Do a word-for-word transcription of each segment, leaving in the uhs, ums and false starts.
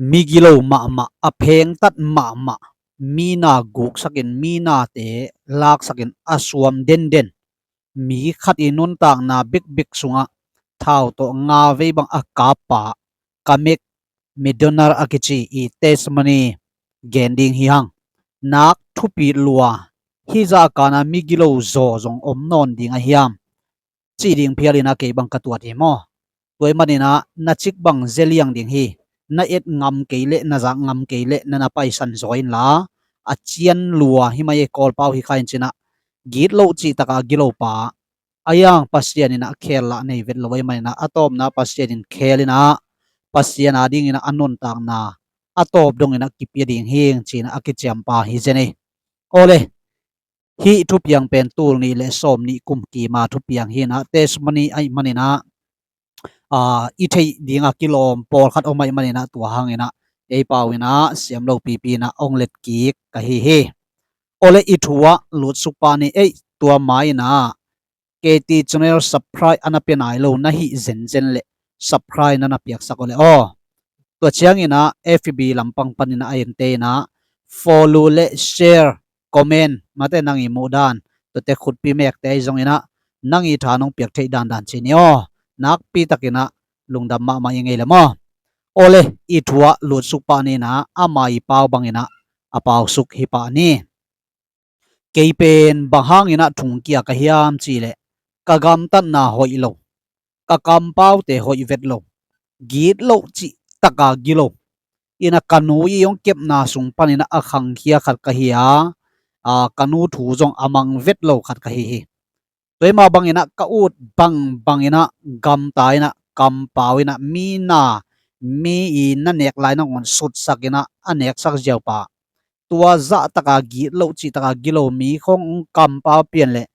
migilo mahmah, a phengtat mahmah, mi na guksakin, mi nate laksakin a suam denden, mi khat i nuntakna bikbik sungah thau tawh nga vei bang a kappa, Kamek Medonar a kici i testimony gen ding hi hang. Nak thupi lua, hih zah kana migilo zaw zong om nawn ding a hiam, cih ding phialin a kei bang ka tuat hi maw. Tua ahih manin ah na cik bang zeliang ding hi. Na et ngam kei leh, na zak ngam kei leh, na na paisan zaw inla, a cian lua hi mai e, Kawlpau hi kha in cin ah, gitloh cih taka gilo pa, a yang Pasian in ah khel lah nei vet lo ahih manin ah, a tawpna Pasian in khel in ah, Pasian a dingin ah a nuntakna a tawp dongin ah kipia ding hi ing cin ah a kiciampa hi zen ei. Awle, hih thupiang pen tul nih le sawm nih kum kima thupiang hi in ah, testimony ahih manin ah, aa, i theih dingah kilawm pawlkhat om ahih manin ah, tua hangin ah ei pau in ah siam lo pipi in ah ong let kik ka hi hi. Awle, i thu ah lutsuk pah ni ei. Tua ma in ah K T channel subscribe a na pia nai lo na hih zenzen leh subscribe na na piaksak awle aw. Tua ciangin ah F B lampang panin ah a ente in ah follow le share, comment, mate nang i muh dan, tuate khutpi mekte ahi zongin ah nang i tha nong piak theih dandan ci ni aw. Nakpi takin ah lungdam mahmah i ngei le maw. Awle, i thu ah lutsuk pah ni in ah, ama i pau bangin ah a pausuk hi pah ni. Kei pen bang hangin ah thungkia ka hiam cih leh, ka gamtatna hoih lo, ka kampaute hoih vet lo, gitloh cih taka gilo in ah, ka nu i hong kepna sung panin ah a khangkhia khat ka hi a, aa, ka nu thu zong a mang vet lo khat ka hi hi. Tua ahih mah bangin ah ka ut bangbang in ah gamta in ah, kampau in ah, mi na, mi i na nek lai nangawn sutsak in ah a neksak ziau pa, tua zah taka gitloh cih taka gilo mi khong kampau pian leh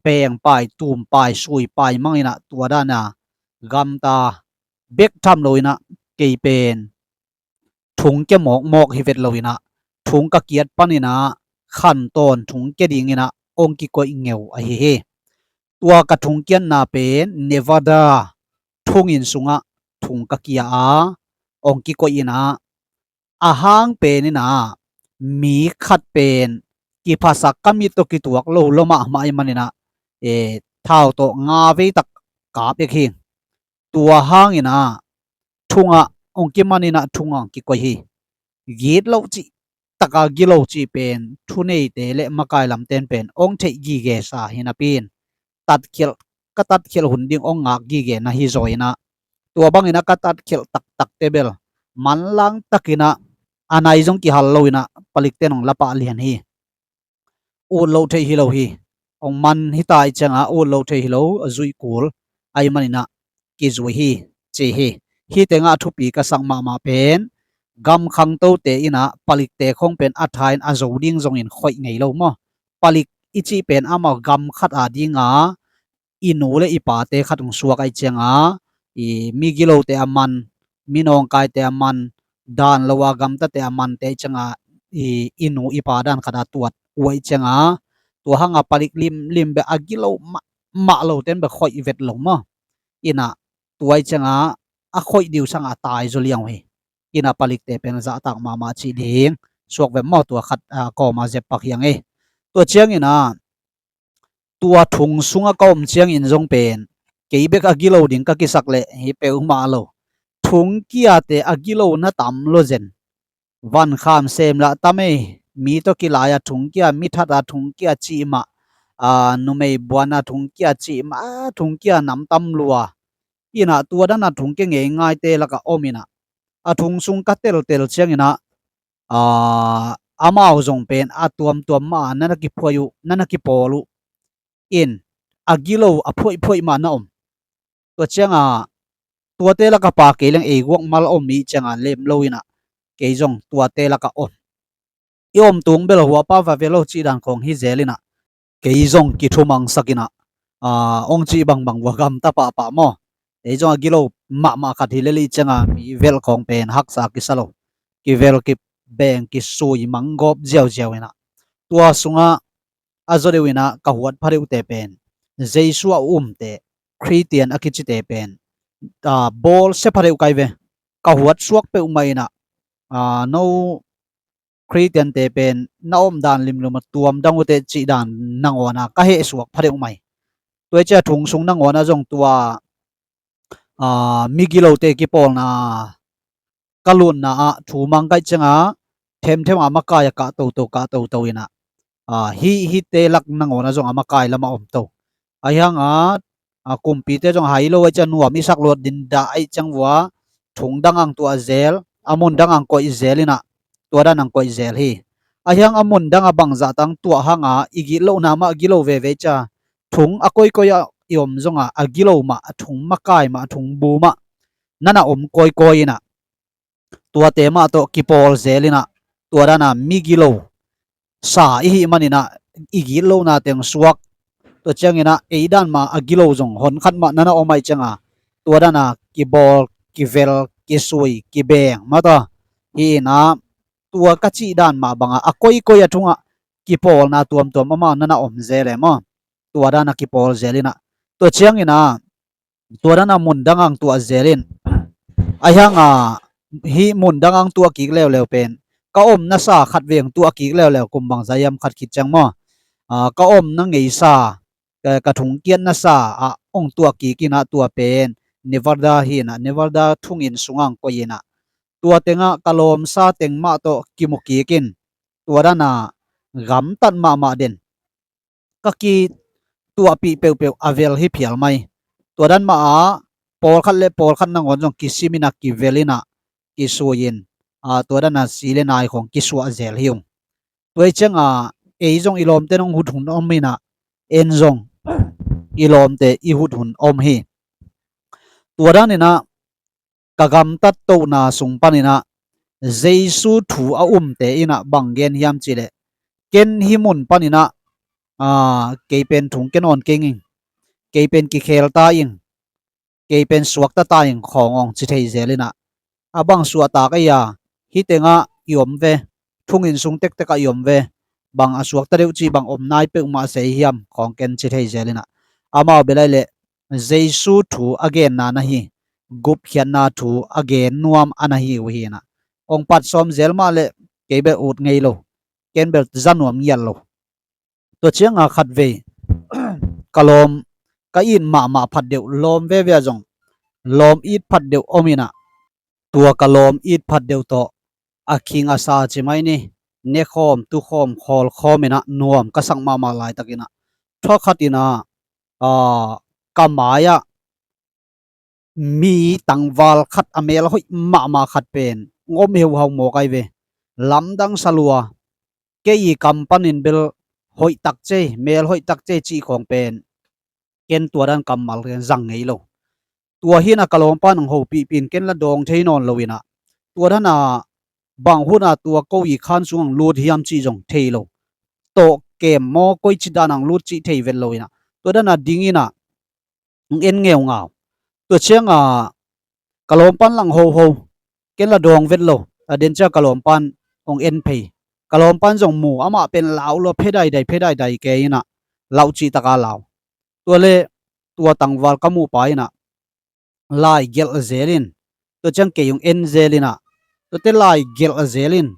bengpai, tumpai, suipai mang in ah, tua dan a gamta bek tham lo in ah, kei pen thungkia mawkmawk hi vet lo in ah, thung ka kiat panin ah khantawn thungkia dingin ah ong kikoih ngeu ahi hi. Tua ka thungkiatna pen Nevada thungin sungah thung ka kia a, ong kikoih in ah, a hang pen in ah mi khat pen kiphasak ka mit tawh kituak lo lua mahmah ahih manin ah, e, thau tawh nga vei tak kap ek hi. Tua hangin ah thungah ong kiman in ah thungah ong kikoih hi. Gitloh cih taka gilo cih pen thuneite le makai lamten pen ong theih gige sa hi napi in, tatkhialh, ka tatkhialh hun ding ong ngak gige na hi zaw in ah, tua bangin ah ka tatkhialh taktakte bel manlang takin ah a nai zong kihal lo in ah palikten ong la pah lian hi. Ut loh theih hi lo hi. Ong man hi ta ih ciangah ut loh theih hi lo, a zuih kul ahih manin ah kizui hi, ci hi. Hih tengah thupi ka sak mahmah pen, gam khangtote in ah palikte khong pen a tha in a zo ding zongin khoih ngei lo maw. Palik i cih pen amau gam khat a dinga i nu le i pate khat hong suak ahih cianga, i migilote a man, minawngkaite a man, dan lo a gamtate a mante ahih cianga, i, i nu i pa dan khat a tuat uh ahih cianga, tua hanga palik limlim bek a gilo mahmah lote in bek khoih vet lo maw. Inah tua ahih cianga a khoih diu sanga a tai zaw liang uh hi. Inah palikte pen zahtak mahmah cih ding suak ve maw, tua khat, a, kawma zeppak hiang ei. Tua ciangin a, tua thung sungah ka om ciangin zong pen kei bek a gilo ding ka kisak leh hi peuhmah lo. Thungkiate a gilo na tam lua zen. Vankham sem lah tam ei, mi tawh kilai a thungkia, mi that a thungkia cih mah, a, numei buan a thungkia cih mah, a, thungkia nam tam lua. Inah tua dan a thungkia ngeingaite lakah om inah, a thung sung ka teltel ciang inah, a, amau zong pen a tuamtuam mah a na na kiphuai uh, na na kipawl uh. In a gilo a phuaihphuaih mah na om. Tua cianga tuate laka pa kei leng ei guak mal om ih cianga lem lo inah kei zong tuate laka om. I om tung bel hua pa va ve lo cih dan khawng hi zel inah kei zong kithumangsak inah, a, ong cih bangbang vua gamta pahpah maw. Ei zong a gilo mahmah khat hi lel ih cianga mi velh khawng pen haksa kisa lo. Kivel kibeng kisui manggawp ziauziau inah tua sungah a zaw deuh inah ka huat pha deuhte pen Jesu a umte, Khristian a kicite pen, a, bawlsia pha deuh kai ve. Ka huat suak peuhmah inah a, no Khristiante pen na om dan limlim a tuam dang uh teh cih dan nangawn a ka hehsuak pha deuh mai. Tua hi ciah thong sung nangawn a zong tua, a, migilote kipawlna ka lutna ah thu mang kaih ciangah themthem a makai a kah toto kah toto inah, a, hih hihte lak nangawn a zong a makai lamah om to. Ahi hangah, a, kumpite zong hai lo aih ciah nuam i sak luat din dah aih ciang vua thong dang ang tuah zel, a mun dang ang koih zel inah tua dan ang koih zel hi. Ahi hang a mun dang a bangzah tang tuah hangah i gitlohna mah gilo veve ciah thong a koikoi ah i om zongah a gilo mah, a thong makai mah, a thong bu mah nana om koikoi inah tuate mah tawh kipawl zel inah tua dana migilo sa i hih maninah i gitlohna teng suak. Tua cianginah ei dan mah a gilo zong honkhat mah nana om aih cianga tua dana kibawl, kivel, kisui, kibeng mah ta hi inah tua ka cih dan mah bangah a koikoi a thungah kipawlna tuamtuam amah nana om zel e maw? Tua dana kipawl zel inah tua cianginah tua dana mun dang ang tuah zel in. Ahi hanga hih mun dang ang tuah kik leuleu pen ka om nasa khat veng tuah kik leuleu kum bangzah hiam khat khit ciang maw? A, ka om na ngeisa, ka, ka thongkiat nasa ah ong tuah kik inah tua pen Nevada hi inah Nevada thungin sungah ang koih inah tua tengah ka lawmsa teng mah tawh kimu kik in tua dana gamtat mahmah den ka kituahpih peuhpeuh a vel hi phial mai. Tua dan mah ah pawlkhat le pawlkhat nangawn zong kisim inah kivel inah kisui in, a, tua dana si le nai khawng kisuah zel hi ung. Tua hi cianga ei zong i lawmte nong hut hun om inah en zong i lawmte i hut hun om hi. Tua dan inah ka gamtat tohna sung paninah Jesu thu a umte inah bang gen hiam cihleh ken hih mun paninah, a, kei pen thong ken awn keng ing, kei pen kikhel ta ing, kei pen suakta ta ing khawng awng ci thei zel inah a bang suahtak ei a hih tengah i om ve, thungin sung tektekah i om ve, bang a suakta deuh cih bang om nai peuhmah sei hiam khawng ken ci thei zel inah amau belaih leh Jesu thu a genna na hi, gupkhiatna thu a gen nuam a na hi uh hi inah ong pat sawm zel mah leh kei bel ut ngei lo, ken bel za nuam ngiat lo. Tua cianga khatvei ka lawm ka it mahmah phat deuh lawm veve ah zong lawm it phat deuh om inah tua ka lawm it phat deuh tawh a khing a sa ci mai ni, nekhawm tukhawm khawlkhawm inah nuam ka sak mahmah laitak inah thakhat inah, a, ka mai-ah mi tangval khat a mel hoih mahmah khat pen ngom heuhau mawk ai ve. Lamdang salua kei i kam panin bel hoih takcei, mel hoih takcei cih khawng pen ken tua dan kammal ken zang ngei lo. Tua hinah ka lawmpa nang hopihpih in ken la dawng thei nawn lo inah tua dana bang hunah tua ko i khan sungah lut hiam cih zong thei lo. Tawh kem maw koi ci danang lut cih thei vet lo inah tua dana ding inah hong en ngeungau. Tua cianga ka lawmpan lang hoho ken la dawng vet lo. A den cia ka lawmpan hong en phei. Ka lawmpan zong mu amah pen lau lua phedaidai phedaidai ke inah lauh cih taka lau. Tua le tua tangval ka muhpa inah lai gelh a zel in tua ciang kei hong en zel inah tuate lai gelh a zel in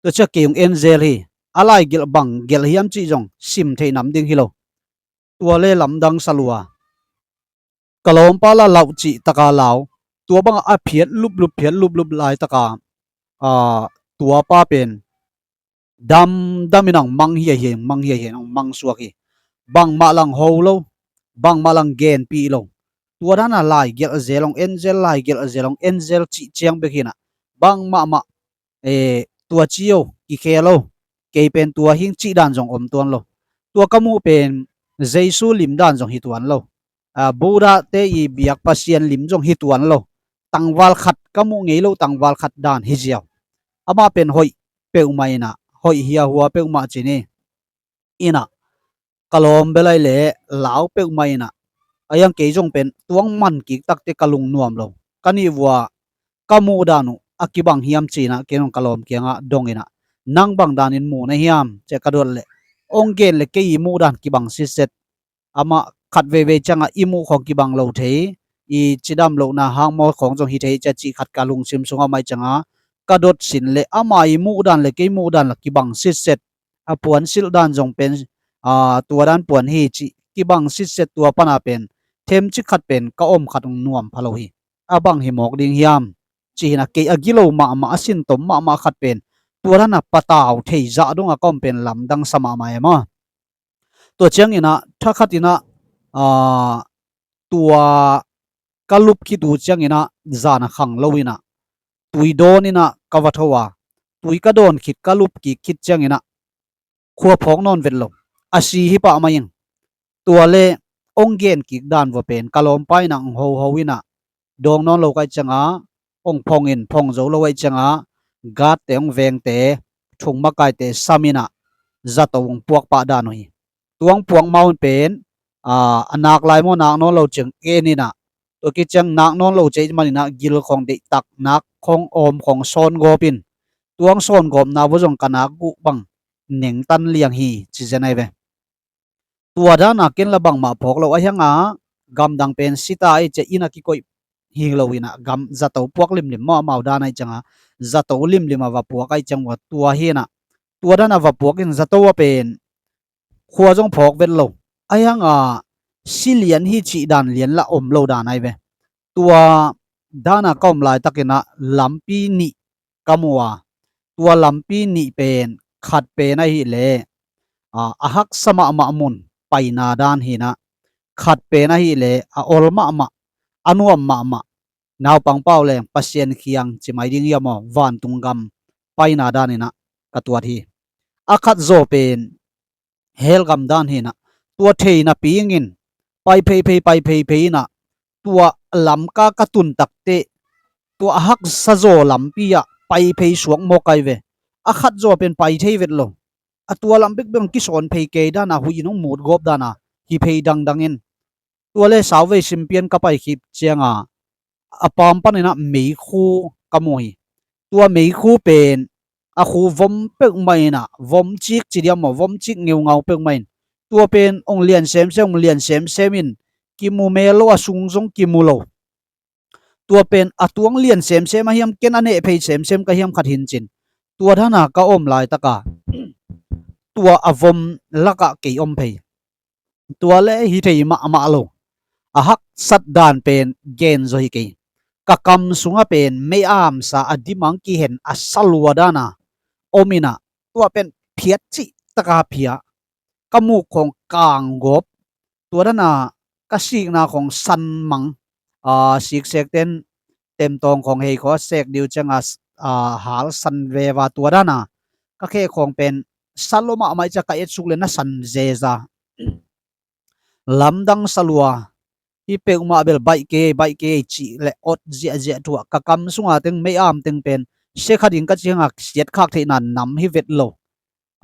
tua ciang kei hong en zel hi. A lai gelh bang gelh hiam cih zong sim theih nam ding hi lo. Tua le lamdang salua ka lawmpa la lauh cih taka lau. Tua bangah a phiat luplup phiat luplup laitaka, a, tuapa pen damdam in ang mang hiahiai mang hiahiai ang mang suak hi. Bangmah lang ho lo, bangmah lang genpih lo. Tua dana lai gelh a zel hong en zel lai gelh a zel hong en zel cih ciang bek hinah bangmahmah, e, tua ci o kikhel o kei pen tua hing cih dan zong om tuan lo. Tua ka muh pen Jesu lim dan zong hi tuan lo. A, Buddha te i biak Pasian lim zong hi tuan lo. Tangval khat ka muh ngei lo tangval khat dan hi ziau. Amah pen hoih peuhmah inah hoih hiahua peuhmah ci ni. Inah ka lawm belai le lau peuhmah inah a iang kei zong pen tuang man kik takte ka lungnuam lo. Ka nih vua ka muh dan uh a kibang hiam cinah kei zong ka lawm kiangah dong inah nang bang danin mu na hiam ciah ka dot leh ong gen le kei i muh dan kibang sitset. Amah khat veivei ciangah i muh khawng kibang lo thei, i cidam lohna hang maw khawng zong hi thei ciah cih khat ka lungsim sungah mai ciangah ka dot sin le ama i muh dan le kei muh dan la kibang sitset. A puan silh dan zong pen, aa, tua dan puan hi cih kibang sitset, tua pana pen themcik khat pen ka om khat hong nuam pha lo hi. A bang hi mawk ding hiam? Ci hi na, kei a gilo mahmah, a sintom mahmah khat pen tua dana patau thei zah dong a ka om pen lamdang sa mahmah e maw. Tua ciangin ah, thakhat in ah, aa, tua ka lup khit uh ciangin ah, zan a khang lo in ah, tui dawn in ah ka va tho a, tui ka dawn khit, ka lup kik khit ciangin ah, khua phawk nawn vet lo. A si hi pah mah ing. Tua le hong gen kik dan vua pen ka lawmpa in ah hong hoho in ah, dawng nawn lo ka hih ciangin, hong phong in, phong zo lo ahih ciangin, guard-te hong vengte, thung makaite sam in ah, zato hong puak pah dan uh hi. Tua hong puak ma un pen, aa, a nak lai maw, nak nawn lo ciang en in ah, tua khit ciang nak nawn lo cih manin ah gil khawng deihtak, nak khawng awm khawng sawngawp in, tua hong sawngawpna vua zong ka nak guh bang nengtan liang hi, ci zen ahi ve. Tua dana ken la bangmah phawk lo, ahih hangin gamdang pen si ta ahih ciang inn ah kikoih hi lo in ah, gam zato puak limlim maw, amau dan ahih ciangin, zato limlim a va puak ahih ciang vua tua hi in ah, tua dana va puak in zato a pen khua zong phawk vet lo. Ahih hangin si lian hi cih dan lian la om lo dan ahi ve. Tua dana ka om laitakin ah lampi nih ka mu a, tua lampi nih pen, khat pen ahih leh, aa, a haksa mahmah mun paina dan hi in ah, khat pen ahih leh a ol mahmah, a nuam mahmah, naupang pau leng Pasian kiang ci mai ding hiam aw, vantung gam paina dan in ah ka tuat hi. A khat zaw pen hell gam dan hi in ah, tua thei napi in pai phei phei, pai phei phei in ah, tua Lamka ka tun takteh, tua a haksa zaw lampi ah pai phei suak mawk ahi ve. A khat zaw pen pai thei vet lo. A tua lam bekbek hong kisawn phei kei dan a, huih in hong mut gawp dan a, hi phei dangdang in. Tua le sauvei Simpian ka pai khit ciangin, a paam panin ah meikhu ka mu hi. Tua meikhu pen a khu vom peuhmah in ah, vom cik ci diam maw, vom cik ngeungau peuhmah in. Tua pen hong lian semsem, hong lian semsem in, kimu mel lo, a sung zong kimu lo. Tua pen a tung lian semsem a hiam, ken a neh phei semsem ka hiam khat hi in cin. Tua dana ka om laitakin, tua a vom lakah kei om phei. Tua le hi thei mahmah lo. A haksat dan pen gen zaw hi kei. Ka kam sungah pen mei-am sa, a dimang kihen a sa lua dana om in ah, tua pen phiat cih taka phia. Ka muk khawng kang gawp. Tua dana ka sikna khawng san mang. Aa, siksekten temtawng khawng hei khawng a sek ding uh ciangin, aa, hal san veva, tua dana ka khe khawng pen sa lua mahmah ahih ciang ka etsuk le na san zeza. Lamdang sa lua. Hih peuhmah bel baih kei, baih kei cih le ot ziahziah thu ah, ka kam sunga teng, mei-am teng pen sia kha ding ka cih hangin siatkhak theihna nam hi vet lo.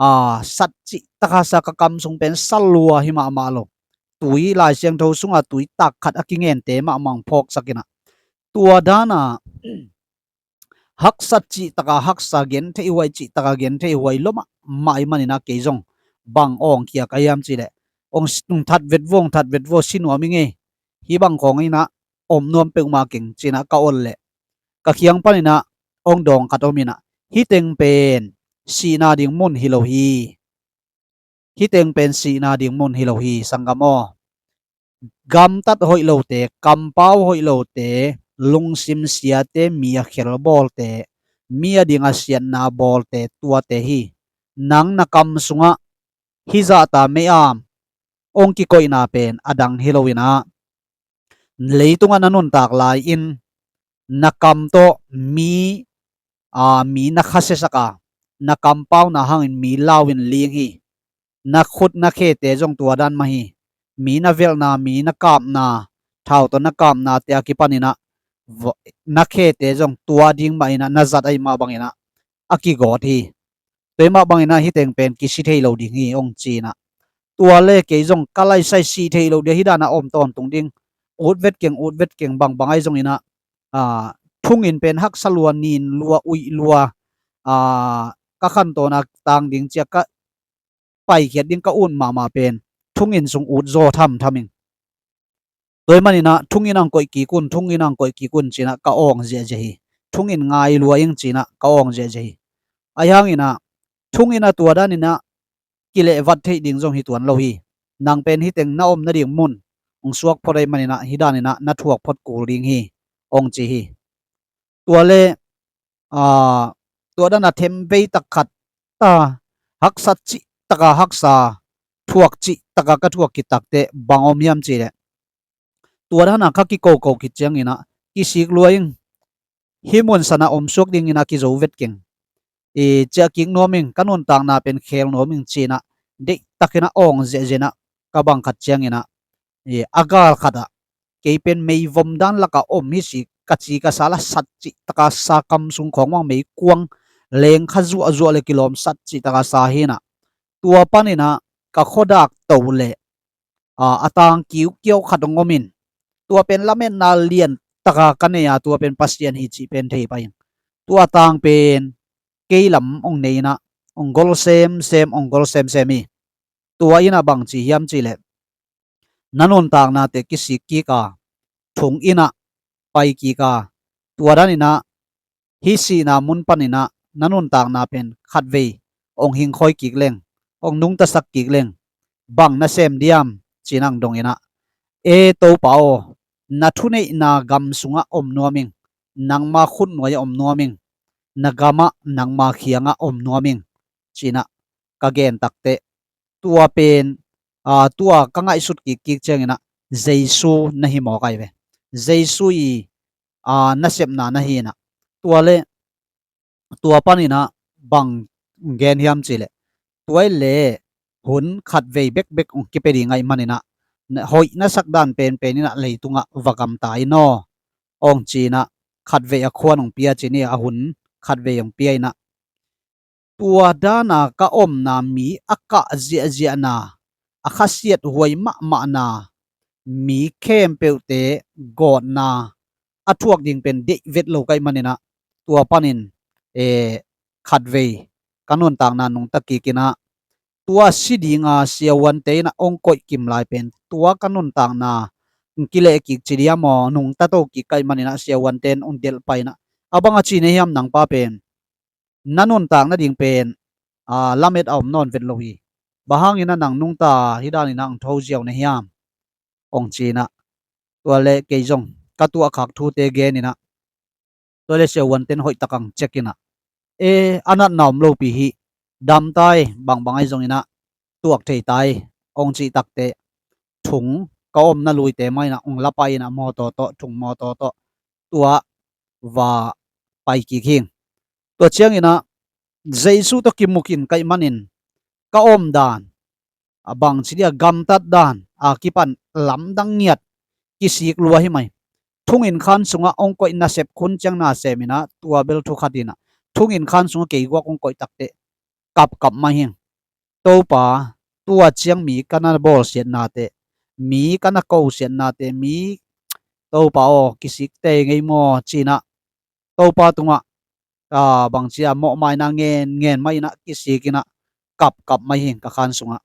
Aa, sat cih taka sa, ka kam sung pen sa lua hi mahmah lo. Tui, Lai Siangtho sunga tui tak khat a kingente mahmah hong phawksak in ah, tua dana haksat cih taka haksa, gentheih huai cih taka gentheih huai lua mahmah ahih manin ah, kei zong bang awngkhia ka hiam cih leh, hong s-, hong that vet vo, hong that vet vo, si nuam ing ei. Hih bang khawng in ah om nuam peuhmah keng ci in ah ka ol leh, ka kiang panin ah hong dawng khat om in ah, hih teng pen sihna ding mun hi lo hi. Hih teng pen sihna ding mun hi lo hi, sanggam aw. Gamtat hoih lote, kampau hoih lote, lungsim siate, mi a khelbawlte, mi a ding a siatna bawlte, tuate hi. Nang na kam sungah hih zahta mei-am hong kikoihna pen a dang hi lo in ah, leitungah na nuntak lai-in na kam tawh mi, aa, mi na khasiasak a, na kampauna hangin mi lau in ling hi. Na khut na khete zong tua dan mah hi. Mi na velhna, mi na kapna, thau tawh na kapnate a kipanin ah, vo-, na khete zong tua ding mah in ah, na zat ahih mah bangin ah a kigawt hi. Tua ahih mah bangin ah hih teng pen kisi thei lo ding hi, hong ci in ah. Tua le kei zong ka laisai, sih theih loh dia hih dan a om tawntung ding. Ut vet keng, ut vet keng, bangbang ahi zongin ah, aa, thungin pen haksa lua, nin lua, uih lua, aa, ka khantawn a tang ding ci a ka paikhiat ding ka ut mahmah pen thungin sung ut zaw thamtham ing. Tua ahih manin ah thungin hong koih kik un, thungin hong koih kik un ci in ah ka awng ziahziah hi. thungin ngai lua ing ci-in ah ka awng ziahziah hi. Ahi hangin ah thungin ah tua danin ah kilehvat theih ding zong hi tuan lo hi. Nang pen hih teng na om nading mun hong suak phot ahih manin ah hih danin ah na thuak phot kul ding hi, hong ci hi. Tua le, aa, tua dan a themvei tak khat, a, haksa cih taka haksa, thuak cih taka ka thuak khit takteh bang om hiam cih leh, tua dan a ka kikoko khit ciangin ah kisik lua ing, hih mun san a om suak dingin ah kizo vet keng, i, ciah kik nuam ing, ka nuntakna pen khel nuam ing ci-in ah deihtakin ah awng ziahziah in ah ka bang khat ciangin ah, i, a gal khat ah kei pen meivom dan lak ah om hi si, ka ci ka sa la sat cih taka sa, kam sung khawng mah meikuang leng kha zuahzuah le kilawm sat cih taka sa hi-in ah, tua panin ah ka khuadak to le, a, a tang kiukiau khat hong om in, tua pen lametna lian taka ka nei a, tua pen Pasian hi cih pen thei pah ing. Tua tang pen kei lam hong nei-in ah hong gol semsem, hong gol semsem hi. Tua in ah bang ci hiam cih leh, na nuntaknate kisik kik a, thungin ah pai kik a, tua danin ah hih sihna mun panin ah na nuntakna pen khatvei hong hingkhoi kik leng, hong nungtasak kik leng, bang na sem diam ci-in ah hong dongin ah, e Topa aw, na thuneihna gam sungah om nuam ing, nangma khut nuai-ah om nuam ing, na gamah, nangma kiangah om nuam ing ci-in ah ka gen takteh, tua pen, a, tua ka ngaihsut kikkik ciangin ah Jesu na hi mawk ahi ve. Jesu i, a, nasepna na hi-in ah, tua le, tua panin ah bang gen hiam cih leh, tua hi leh hun khatvei bekbek hong kipia ding ahih manin ah, na, hoih na sak dan penpen in ah leitungah va gamta in aw, hong ci-in ah khatvei a khuan hong pia ci ni, a hun khatvei hong pia in ah, tua dan a ka omna, mi a kah ziahziahna, a khasiat huai mahmahna, mi khempeuhte gawtna a thuak ding pen deih vet lo ka hih manin ah, tua panin, e, khatvei ka nuntakna nungta kik in ah, tua si dinga siavuante in ah hong koih kim lai pen tua ka nuntakna kileh kik ci diam aw, nungta to kik ka hih manin ah siavuante in hong delh pah in ah, a bang a ci na hiam, nang pa pen na nuntak nading pen, a, lamet a om nawn vet lo hi. Bang hangin ah nang nungta hih danin ah hong tho ziau na hiam, hong ci-in ah, tua le kei zong ka tuahkhak thute gen in ah, tua le siavuante in hoih takin hong check in ah, e, a natna om lopi hi, dam ta hi, bangbang ahi zongin ah tuak thei ta hi, hong cih takteh, thung ka omna luite mah in ah hong la pah in ah, mawtaw tawh, thung mawtaw tawh, tua va pai kik hing. Tua ciangin ah Jesu tawh kimu khin ka hih manin ka omdan, a, bangci dia gamtat dan a kipan lamdang ngiat, kisik lua hi mai. Thungin khan sungah hong koih nasep khun ciang na sem in ah, tua bel thu khat in ah, thungin khan sungah kei guak hong koih takteh kapkap mai hing. Topa, tua ciang mi ka na bawlsiatnate, mi ka na kosiatnate, mi, Topa aw, kisik tei ngei maw ci-in ah, Topa tungah, a, bangci a mawhmaina ngen ngen mai in ah, kisik in ah kapkap mai hing ka khan sungah.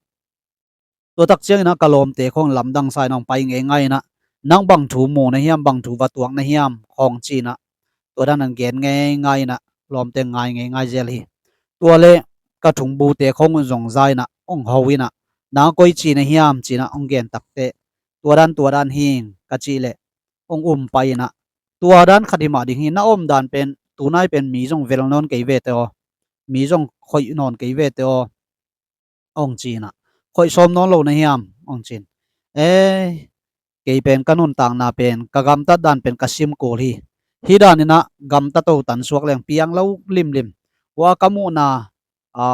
Tua tak ciangin ah ka lawmte khawng lamdang sa in ah hong pai ngeingai in ah, nang bang thu mu na hiam, bang thu va tuak na hiam, hong ci-in ah, tua dan hong gen ngeingai in ah, lawmte ngai ngeingai zel hi. Tua le ka thungbute khawng un zong za in ah hong ho in ah, nang a koi ci na hiam ci-in ah hong gen takteh, tua dan, tua dan hing ka cih leh, hong um pah in ah, tua dan khat hi mah ding hi, na omdan pen tunai pen mi zong vel nawn kei ve teh aw, mi zong khoih nawn kei ve teh aw, hong ci-in ah, khoih sawm nawn lo na hiam, hong ci-in, e, kei pen ka nuntakna pen, ka gamtat dan pen ka sim kul hi. Hih danin ah gamta to tan suak leng piang lo limlim. Hua ka muhna, a,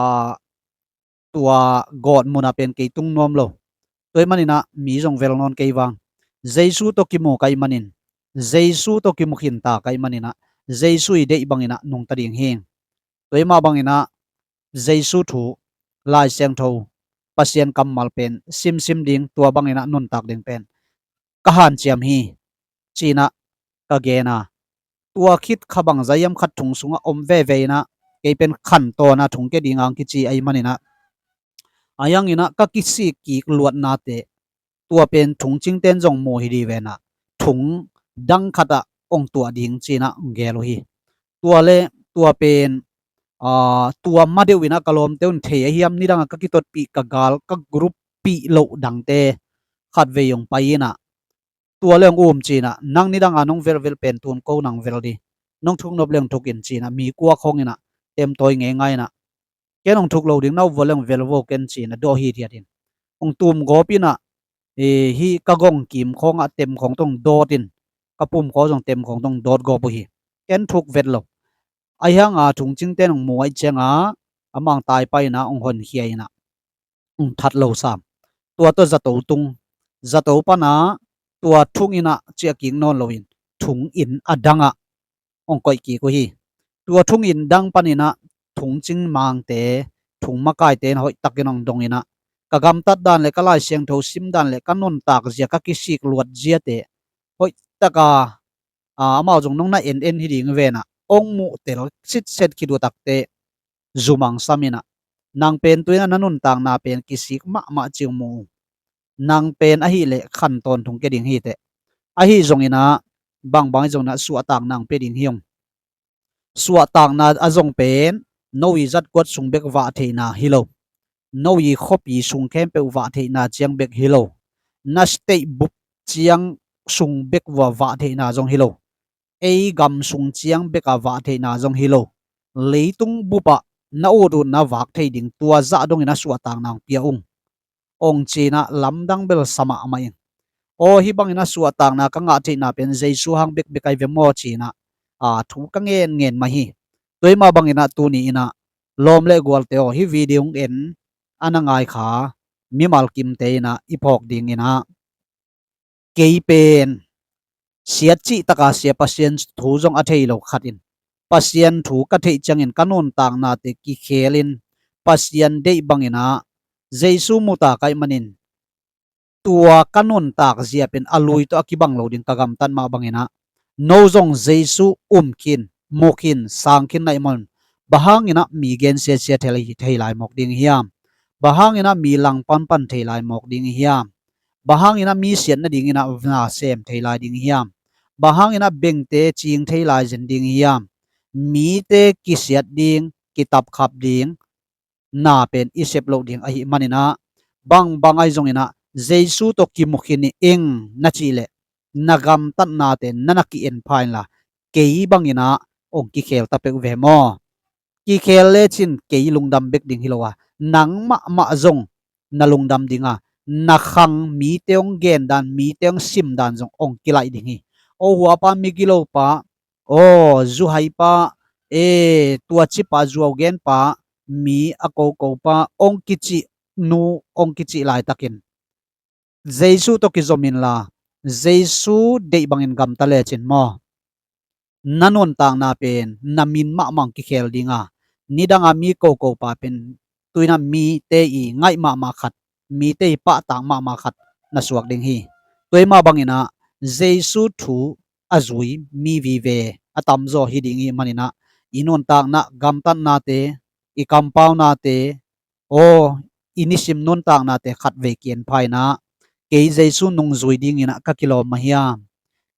tua gawt mun ah pen kei tung nuam lo. Tua hih manin ah mi zong vel nawn kei vang, Jesu tawh kimu ka hih manin, Jesu tawh kimu khin ta ka hih manin ah, Jesu i deih bangin ah nungta ding hing. Tua hih mah bangin ah Jesu thu, Lai Siangtho, Pasian kammal pen simsim ding, tua bangin ah nuntak ding pen ka hanciam hi, ci-in ah ka gen a. Tua khit kha bangzah hiam khat thung sungah om veve in ah, kei pen khantawn a thung kia ding hong kici ahih manin ah, ahi hangin ah ka kisik kik luatnate, tua pen thungcingte in zong mu hi ding ve in ah, thung dang khat ah hong tuah ding ci-in ah hong gel uh hi. Tua le tua pen, aa, tua ma deuh inah ka lawmte un thei ahiam, nidangah ka kitotpih ka gal ka group pih loh dangte khatvei hong pai inah, tua le hong um cinah, nang nidangah nong velvel pen tun ko nang vel di, nong thuknop le hong thuk in cinah, mi kua khong inah temtawi ngeingai inah, ken hong thuk lo ding, na upvua le hong vel vo ken cinah, dawh hithiat in hong tum gawp inah, hih ka gong kim khawngah tem khawng tong dawt in, ka pum khaw zong tem khawng tong dawt gawp uh hi. Ken thuk vet lo. Ahi hanga thungcingte in hong mu aih ciangah, amah hong taipai inah hong honkhia inah, hong that lo sam. Tua tawh zato tung, zato panah tua thung inah ciah kik nawn loin thung inn a dangah hong koih kik uh hi. Tua thung inn dang paninah thungcing mangte, thung makaite in hoihtakin hong dong inah, ka gamtat dan le ka Lai Siangtho sim dan le ka nuntak zia, ka kisik luat ziate hoihtaka, aa, amau zong nong na en en hi ding venah, hong muhtel sitset khit uh takte zumangsam inah, nang pen tu inah na nuntakna pen kisik mahmah ci hong mu uh. Nang pen ahileh khan tawntung ke ding hiteh. Ahi zonginah, bangbang ahi zonginah suahtakna hong pia ding hi ung. Suahtakna a zong pen no i zatkuat sung bek vah theihna hi lo. No i khuapi sung khempeuh vah theihna ciang bek hi lo. Na state bup ciang sung bek vah theihna zong hi lo. Ei gam sung ciang bekah vah theihna zong hi lo. Leitung bupah na ut utna vak thei ding, tua zah dongin a suahtakna hong pia ung, hong cinah lamdang bel sa mahmah ing. Aw, hih bangin a suahtakna ka ngah theihna pen Jesu hang bekbek ahi ve maw cinah, aa, thu ka ngen ngen mah hi. Tua hih mah banginah tuni inah lawm le gualte aw, hih video hong en a na ngai kha mimal kimte inah i phawk dinginah, kei pen siat cihtaka sia, Pasian thu zong a thei lo khat in Pasian thu ka theih ciangin ka nuntaknate kikhelin Pasian deih banginah Jesu muta kaih manin tua ka nuntak zia pen a lui tawh a kibang lo ding ka gamtat mah banginah, no zong Jesu um khin, mu khin, sang khin na hih manin, bang hanginah mi gensiasia thei, thei lai mawk ding hiam? Bang hanginah mi langpanpan thei lai mawk ding hiam? Bang hanginah mi siat nadinginah na sem thei lai ding hiam? Bang hanginah bengte cing thei lai zen ding hiam? Mite kisiat ding, kitapkhap ding na pen i sep loh ding ahih maninah, bangbang ahi zonginah Jesu tawh kimu khin ing na cih leh, na gamtatnate na na ki-en pha inla, kei banginah hong kikhel ta peuh ve maw? Kikhel lecin kei lungdam bek ding hi lo a, nangmah mah zong na lungdam ding a, na khang mite hong gendan, mite hong simdan zong hong kilaih ding hi. Aw huapa, migilopa, aw zuhaipa, e, tuacipa, zuaugenpa, mi a kokopa hong kicih nu, hong kicih laitakin Jesu tawh kizom inla, Jesu deih bangin gamta lecin maw, na nuntakna pen na min mahmah hong kikhel ding a, nidanga mi kokopa pen tuinah mite i ngaih mahmah khat, mite i pahtak mahmah khat na suak ding hi. Tua hih mah banginah Jesu thu a zui mi vive a tamzaw hi ding ih maninah, i nuntakna gamtatnate, i kampaunate, aw, i nisim nuntaknate khatvei ki-en pha inah, kei Jesu nungzui dinginah ka kilawm mah hiam?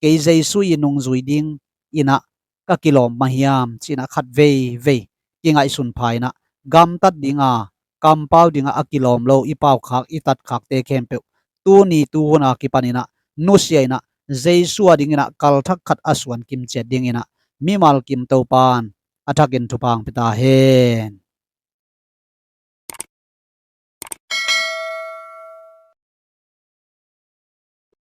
Kei Jesu i nungzui dinginah ka kilawm mah hiam? Cinah khatveivei kingaihsun pha inah, gamtat dinga, kampau dinga a kilawm lo i paukhak, i tatkhakte khempeuh tuni tuhuna kipaninah nusia inah, Jesu a dinginah kalthak khat a suan kimciat dinginah mimal kim Topan a thakin thupha hong pia ta hen.